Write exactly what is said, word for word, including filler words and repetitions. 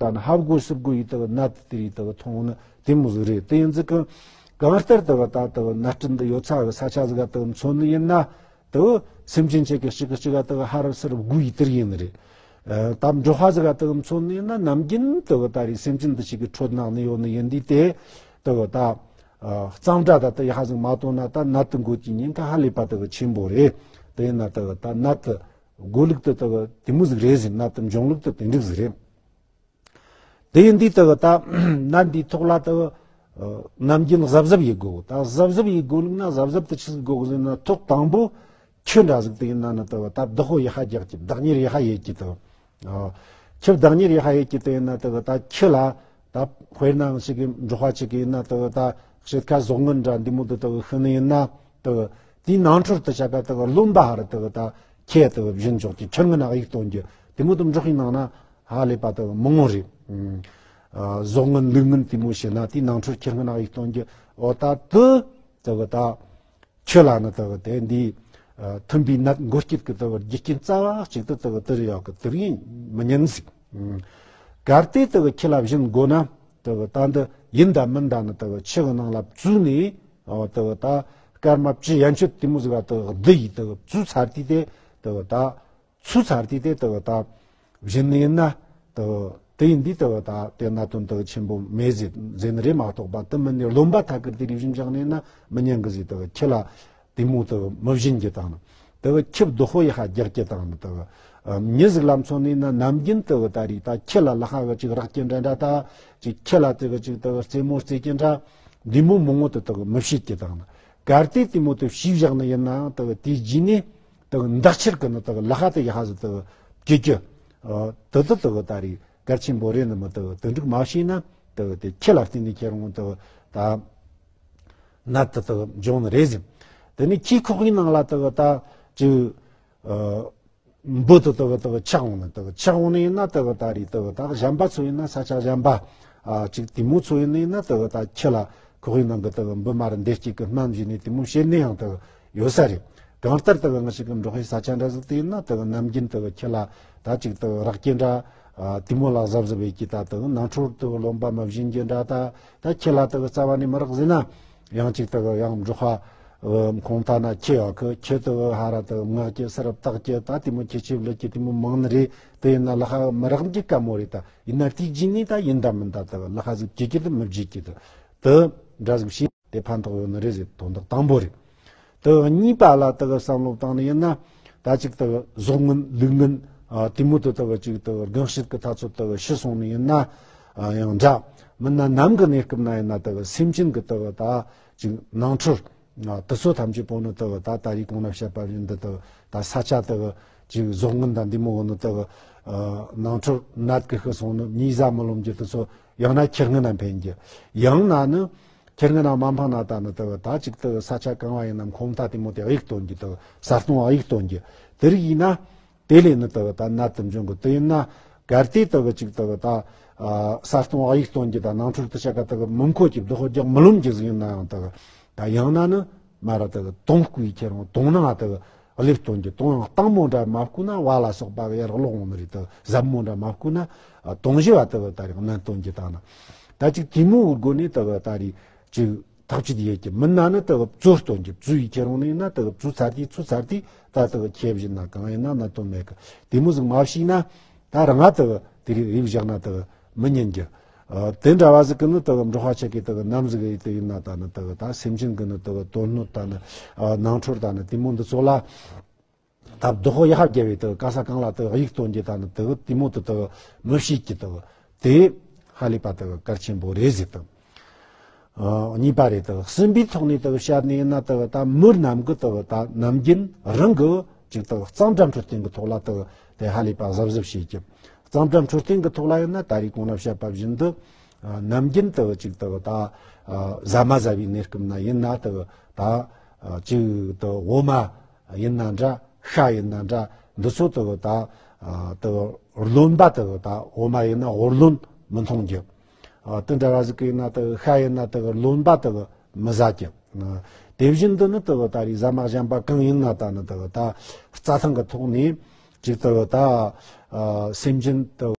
ད་ནི་ཧ་གོ་སིབ་གོ་ཡི་དག་ནད་དེ་རིགས་དག་མཐོང་ནི་དེ་མོ་ཟིག་རེད། དེ་ཡིན་ཟིག་གི་གང་ལྟར་དག་ད་དག་ནད་སྐྲན་འདི་ཡོད་ཚ་གི་ས་ཆ་ཟིག་ག་དག་མཚོན་ནི་ཡིན་ན། དག་སེམས་ཅན་ཆེ་གི་གཅིག་གི་གཅིག་ག་དག་ཧ་རབ་སི་རབ་དགོས་ཡི་དེར་ཡིན་ནི་རེད། ད་འགྲོ་ཧ་ཟིག་ག་དག་མཚོན་ནི་ཡིན་ན་ནམ་རྒྱུན་དག་ད་རེད་སེམས་ཅན་འདི་ཞིག་གི་ཁྲོད་ནང་ནི་ཡོད་ནི་ཡིན་དུས་དེ་དག་ད་གཙང་སྦྲ་ད་དག་ཡ་ཧ་ཟིག་མ་བཏང་ན་ད་ནད་དུ་འགོ་གི་ཉེན་ཁ་ཧ་ལས་པ་དག་ཆེན་པོ་རེད། དེ་ཡིན་ན་དག་ད་ནད་དུ་འགོ་ལུགས་དུ་དག་དེ་མོ་ཟིག་རེད་ཟེར། ནད་དུ་འབྱུང་ལུགས་དུ་དེ་འགྲིག་ཟིག་རེད། དེ་ཡིན་དུས་དག་ད་ནད་འདིའི་ཐོག་ལ་དག་ནམ་རྒྱུན་གཟབ་གཟབ་ཡེད་དགོས། ད་གཟབ་གཟབ་ཡེད་དགོས་ལུགས་ན་གཟབ་གཟབ་དུ་ཆི་ཟིག་དགོས་ཟེར་ན་ཐོག་དང་པོ་ཁྱི་འདྲ་ཟིག་དེ་ཡིན་ན་ནི་དག་ད་བདག་པོ་ཡ་ཧ་རྒྱག་གི་བདག་གཉེར་ཡ་ཧ་ཡེད་ཀྱི་དག་ཁྱི་བདག་གཉེར་ཡ་ཧ་ཡེད་ཀྱི་དེ་ཡིན་ན་དག་ད་ཁྱི་ལ་ད་དཔེར་ན་ཞིག་གི་འབྲོག་པ་ཅིག་གི་ཡིན་ན་དག་ད་ཕྱེད་ཀ་ཟོག་ངན་འདྲ་འདི་མོ་དུ་དག་ཤི་ནི་ཡིན་ན། དག་དེའི་ནང་ཁྲོལ་དུ་བྱ་ཀ་དག་རློན་པ་ཧ་ར་དག་ད་ཁྱི་དག་བཞིན་འཇོག་གི་ཁྱི་ངན་ན་གཡུག་གཏོང་རྒྱུ་དེ་མོ་དུ་འབྲོག་ཡིན་ནང་ན་ཧ་ལས་པ་དག་མང་ངོ་རེད། ཨ་ཟོག་ངན་ལུག་ངན་དེ་མོ་བྱེད་ན་དེའི་ནང་ཁྲོལ་ཁྱི་ངན་ན་གཡུག་གཏོང་རྒྱུ་འོ་ད་དུ་དག་ད་ཁྱི་ལ་ནི་དག་དེ་འདི་ཨ་མཐུན་པའི་ནད་འགོ་སྐྱེད་ཀྱི་དག་རྒྱུ་རྐྱེན་རྩ་བ་གཅིག་ཏུ་དག་དེ་རེད་ཡོད་གི་དེ་རིང་མི་ཉན་ཟིག་གལ་ཏེ་དག་ཁྱི་ལ་བཞིན་དགོས་ན་དག་ད་འདི་ཡིན་ད་མིན་ད་ནི་དག་ཁྱི་གི་ནང་ལ་བཙུགས་ནས་ཨོ་དག་ད་སྐར་མ་བཅུ་ཡན་ཆོད་དེ་མོ་ཟིག་ག་དག་བསྡུ་ཡི་དག་བཙུགས་ཚར་དུས་དེ་དག་ད་ཚུད་ཚར་དུས་དེ་དག་ད་བཞིན་ནི་ཡིན་ན་དག་དེ་ཡིན་དུས་དག་ད་དེ་ན་དོན་དག་ཆེན་པོ་མེད་ཟེར་ཟེར་ནི་རེད་མ་གཏོགས་པ་དེ་མིན་ནི་རློན་པ་ཐད་ཀར་དེ་རིགས་བཞིན་བཞག་ནས་ན་མི་ཉན་གི་ཟེར། དག་ཁྱི་ལ་དེ་མོ་དག་མི་བཞིན་གྱི་དང་ནི་དག་ཁྱི་བདག་པོ་ཡི་ཧ་རྒྱག་གྱི་དང་ནི་དག་མྱི་ཟིག་ལ་མཚོན་ནས་ན་ནམ་རྒྱུན་དག་ད་རེད་ད་ཁྱི་ལ་ལ་ཧ་གི་ཅིག་རག་གྱི་འདྲ་འདྲ་ད་ཅིག་ཁྱི་ལ་དག་ཅིག་དག་རྩེད་མོ་རྩེ་གྱི་འདྲ་འདི་མོ་མང་བོ་དུ་དག་མི་བྱེད་ཀྱི་དང་ནི་གལ་ཏེ་དེ་མོ་དུ་བྱས་བཞག་ནི་ཡིན་ནའང་དག་དེའི་རྗེས་ནས་དག་འདག་ཕྱིར་གི་ནི་དག་ལ་ཧ་དུ་ཡི་ཧ་ཟི་དག་གྱི་གྱི་དུ་དུ་དག་ད་རེད་གལ་ཆེན་པོ་རེད་ནི་མི་དག་དུ་འགྲིག་མ་བྱས་ན་དག་དེ་ཁྱི་ལ་བརྟེན་ནས་ཁྱེད་རང་དག་ད་ནད་དུ་དག་འབྱུང་ནི་རེད་ཟེར། དེ་ནི་ཁྱིའི་ཁོག་པའི་ནང་ལ་དག་ད་ཅིག་འབུ་དུ་དག་དག་ཆགས་འོང་ནི་དག་ཆགས་འོང་ནི་ཡིན་ན་དག་ད་རེད་དག་ད་གཞན་པ་ཚོ་ཡིན་ན་ས་ཆ་གཞན་པ་ཨ་ཅིག་དེ་མོ་ཚོ་ཡིན་ནི་ཡིན་ན་དག་ད་ཁྱི་ལ་ཁོག་པའི་ནང་གི་དག་འབུ་མར་འདེད་སྐྱེད་ཀྱི་སྨན་བཞིན་ནི་དེ་མོ་བྱེད་ནི་ཡང་དག་ཡོད་ས་རེད། གང་ལྟར་དག་ང་ཞིག་གི་འབྲོག་པའི་ས་ཆ་འདྲ་ཟིག་དེ་ཡིན་ན་དག་ནམ་རྒྱུན་དག་ཁྱི་ལ་ད་ཅིག་དག་རག་གྱི་འདྲ་ཨ་དེ་མོ་ལ་གཟབ་གཟབ་བྱེད་ཀྱི་ད་དག་ནང་ཁྲོལ་དག་རློན་པ་མི་བཞིན་གྱི་འདྲ་ད་ད་ཁྱི་ལ་དག་རྩ་བ་ནས་མི་རག་ཟེར་ན། ཡང་ཅིག་དག་ཡང་འབྲོག་པ་ཁོང་ད་ན་ཁྱི་ཡོད་གི་ཁྱི་དག་ཧ་ར་དག་ངག་གི་ས་རབ་བཏགས་གི་ད་དེ་མོ་ཁྱི་ཆེ་ལུ་ཁྱི་དེ་མོ་མང་ནི་རེད། དེ་ཡིན་ན་ལ་ཧ་མི་རག་གི་དཀའ་མོ་རེད། ད་ཡིན་ན་དེའི་རྗེས་ནས་ད་ཡིན་ད་མིན་ད་དག་ལ་ཧ་ཟིག་གྱི་གྱི་དུ་མི་བརྗེད་ཀྱི་དུ་དུ་འདྲ་ཟིག་བྱས་དེ་ཕན་ཐོགས་ཡོད་ནི་རེད་ཟེར་དོན་དག་དང་པོ་རེད། དུ་གཉིས་པ་ལ་དག་བསམ་བློ་བཏང་ནི་ཡིན་ན་ད་ཅིག་དག་ཟོག་ངན་ལུག་ངན་ཨ་དེ་མོ་དུ་དག་ཅིག་དག་རྒན་བཤད་ཀྱི་ཐ་ཚོད་དག་ཤི་སོང་ནི་ཡིན་ན་ཨ་ཡང་འདྲ། མིན་ན་ནམ་གི་གནས་སྐབས་ན་ཡིན་ན་དག་སེམས་ཅན་གྱི་དག་ད་ཅིག་ནང་ཁྲོལ་ཨ་དུ་སོ་ཐམས་ཅད་པོ་ནི་དག་ད་ད་རེས་གོང་ན་བཤད་པ་བཞིན་དུ་དག་ད་ས་ཆ་དག་ཅིག་ཟོག་ངན་དང་འདི་མོ་གི་ནི་དག་ཨ་ནང་ཁྲོལ་ནད་ཀྱི་ཤི་སོང་ནི་མྱི་བཟའ་མི་ལོམ་གྱི་དུ་སོ་ཡང་ན་ཁྱི་ངན་ན་འཕེན་རྒྱུ་ཡང་ན་ནི། ཁྱེར་ངན་ན་མ་འཕངས་ན་ད་ནི་དག་ད་ཅིག་དག་ས་ཆ་གང་བ་ཡིན་ན་ཁོམ་ཐ་དེ་མོ་དེ་གཡུག་གཏོང་རྒྱུ་དག་ས་སྟོང་གཡུག་གཏོང་རྒྱུ་དེ་རིགས་ཡིན་ན་དེ་ལས་ནི་དག་ད་ནད་དུ་འབྱུང་གི་དེ་ཡིན་ན་གལ་ཏེ་དག་ཅིག་དག་ད་ས་སྟོང་གཡུག་གཏོང་རྒྱུ་དང་ནང་ཁྲོལ་དུ་བྱ་ཀ་དག་མི་མཁོ་གྱི་བདག་པོ་རྒྱག་མི་ལོམ་རྒྱུ་ཟིག་ཡིན་ན་ཡང་དག་ད་ཡང་ན་ནི་མ་ར་དག་དོང་བརྐོས་ཁྱེར་འོང་དོང་ནང་དག་གླེབ་གཏོང་རྒྱུ་དོང་ཡང་སྟག་མོ་འདྲ་མ་བརྐོས་ན་བ་ལ་སོགས་པ་གི་ཡར་ལོག་འོང་ནི་རེད། དག་ཟབ་མོ་འདྲ་མ་བརྐོས་ན་དོང་བཞི་བ་དག་ད་རེག་ནན་གཏོང་རྒྱུ་དང་ན་ད་ཅིག་དེ་མོ་སྒོ་ནས་དག་ད་རེད། ཅིག་ཐག་གཅོད་ཡེད་ཀྱི་མིན་ན་ནི་དག་བཙོ་སྟོན་གྱི་བཙོ་ཡི་ཁྱེར་འོང་ནི་ཡིན་ན་དག་བཙོ་ཚར་དུས་བཙོ་ཚར་དུས་ད་དག་ཁྱེད་བཞིན་ན་གང་ཡིན་ན་ན་དོན་མེད་གི་དེ་མོ་ཟིག་མ་བྱས་ན་ད་རང་ང་དག་དེ་རིགས་རིགས་བཞག་ན་དག་མི་ཉན་གྱི། ཨ་དེ་འདྲ་བ་ཟིག་གི་ནི་དག་འབྲོག་པ་ཆ་གི་དག་ནམ་ཟིག་ཡིན་དུ་ཡིན་ན་ད་ནི་དག་ད་སེམས་ཅན་གི་ནི་དག་དོན་སྣོད་ད་ནི་ཨ་ནང་ཁྲོལ་ད་ནི་དེ་མོ་འདི་ཚོ་ལ། ད་བདག་པོ་ཡ་ཧ་རྒྱལ་བའི་དག་ག་ས་གང་ལ་དག་གཡུག་གཏོང་རྒྱུ་དང་ནི་དག་དེ་མོ་དུ་དག་མི་བྱེད་ཀྱི་དག་དེ་ཧ་ལས་པ་དག་གལ་ཆེན་པོ་རེད་ཟེར་དང་། ཨ་གཉིས་པ་རེད། དག་གསུམ་པའི་ཐོག་ནས་དག་བཤད་ནས་ཡིན་ན་དག་ད་མི་རྣམས་ཀྱི་དག་ད་ནམ་རྒྱུན་རང་གི་ཅིག་དག་གཙང་སྦྲ་འཕྲོད་བསྟེན་གྱི་ཐོག་ལ་དག་དེ་ཧ་ལས་པ་གཟབ་གཟབ་བྱེད་ཀྱི། གཙང་སྦྲ་འཕྲོད་བསྟེན་གྱི་ཐོག་ལ་ཡིན་ན་ད་རེས་གོང་ན་བཤད་པ་བཞིན་དུ་ཨ་ནམ་རྒྱུན་དག་ཅིག་དག་ད་ཨ་ཟ་མ་ཟ་བའི་གནས་སྐབས་ན་ཡིན་ན་དག་ད་ཨ་ཅིག་དག་འོ་མ། ཡིན་ན་འདྲ། ཤ་ཡིན་ན་འདྲ། འདི་ཚོ་དག་ད་ཨ་དག་རློན་པ་དག་ད་འོ་མ་ཡིན་ན་འོ་རློན་མི་འཐུང་རྒྱུ། ཨ་དེ་འདྲ་བ་ཟིག་གི་ཡིན་ན་དག་ཤ་ཡིན་ན་དག་རློན་པ་དག་མི་ཟ་རྒྱུ། ཨ་དེ་བཞིན་དུ་ནི་དག་ད་རེས་ཟ་མ་གཞན་པ་གང་ཡིན་ན་ད་ནི་དག་ད་རྩྭ་ཐང་གི་ཐོག་ནས་ཅིག་དག་ད་ཨ་སེམས་ཅན་དག